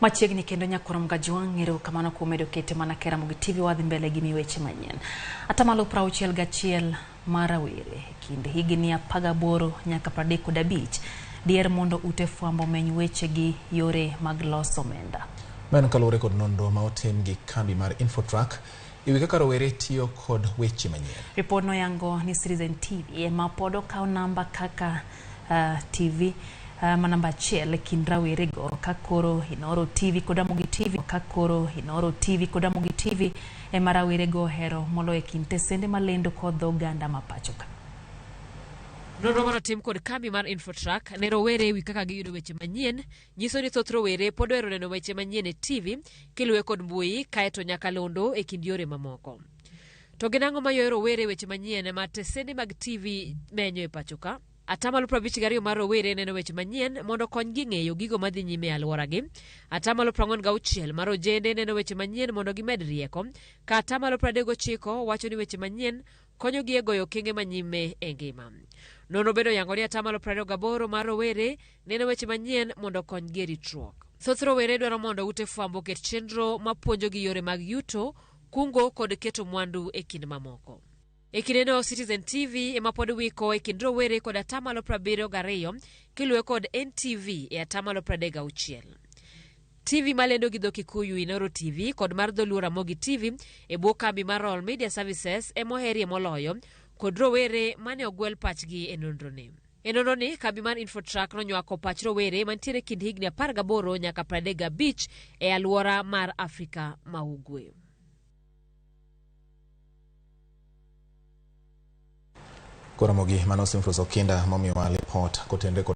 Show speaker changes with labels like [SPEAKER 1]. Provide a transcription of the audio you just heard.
[SPEAKER 1] Machiegni kendo nyakwar Mgajwang' erokamano kuom medo kete mana ke Ramogi TV wadhi mbele gi weche manyien. Atamalo 61 mar rawere e kind higni 18 nyaka 35 dier mondo ute fwambo omeny weche gi yore mag loso omenda.
[SPEAKER 2] Mano kaluwore kod nonro ma otim gi kambi mar Infotrack ewi kaka rowere tiyo kod weche manyien.
[SPEAKER 1] Ripod noyango ni Citizen TV ema pod okawo namba kaka TV ma namba achiel e kind rawerego ka koro Inoro TV kod Ramogi TV ka koro Inoro TV kod Ramogi TV ema rawerego ohero moloyo e kind tesende malendo kod dho oganda ma pacho ka.
[SPEAKER 3] Nonro manotim kod kambi mar Infotrack ne rowere ewi kaka giyudo weche manyien nyiso ni thoth rowere pod ohero neno weche manyien e TV kiluwe kod mbui kaeto nyakalondo e kind yore mamoko. To gin ang'o mayoyo rowere weche manyien ma tesende mag TV menyo e pacho ka? Atamalo 52 mar rowere neno weche manyien mondo okonygi ng'eyo gigo madhi nyime e alworagi. Atamalo 46 mar ojende neno weche manyien mondo gimed rieko, ka atamalo 39 wacho ni weche manyien konyogi e goyo okenge manyime e ngima. Nonro bende oyango ni atamalo 28 mar rowere neno weche manyien mondo okonygi e ritruok. Thoth rowere dwaro mondo ute fwambo oket chenro mapuonjogi yore mag yuto, kungo kod keto mwandu e kind mamoko. E kindeno Citizen TV ema pod wiko e kind rowere kod atamalo 72 kiluwe kod NTV e atamalo 36. TV malendo gi dho Kikuyu Inoro TV kod mar Dholuo Ramogi TV e bwo kambi mar Royal Media Services ema oherie moloyo kod rowere mane ogwel pachgi e nonroni. E nonroni, kambi mar Infotrack nonywako pach rowere mantiere kind higni 18 nyaka 35 e alwora mar Afrika ma Ugwe.
[SPEAKER 2] Koro Ramogi, mano Simfros Okinda momiyowa lipot kotenre kod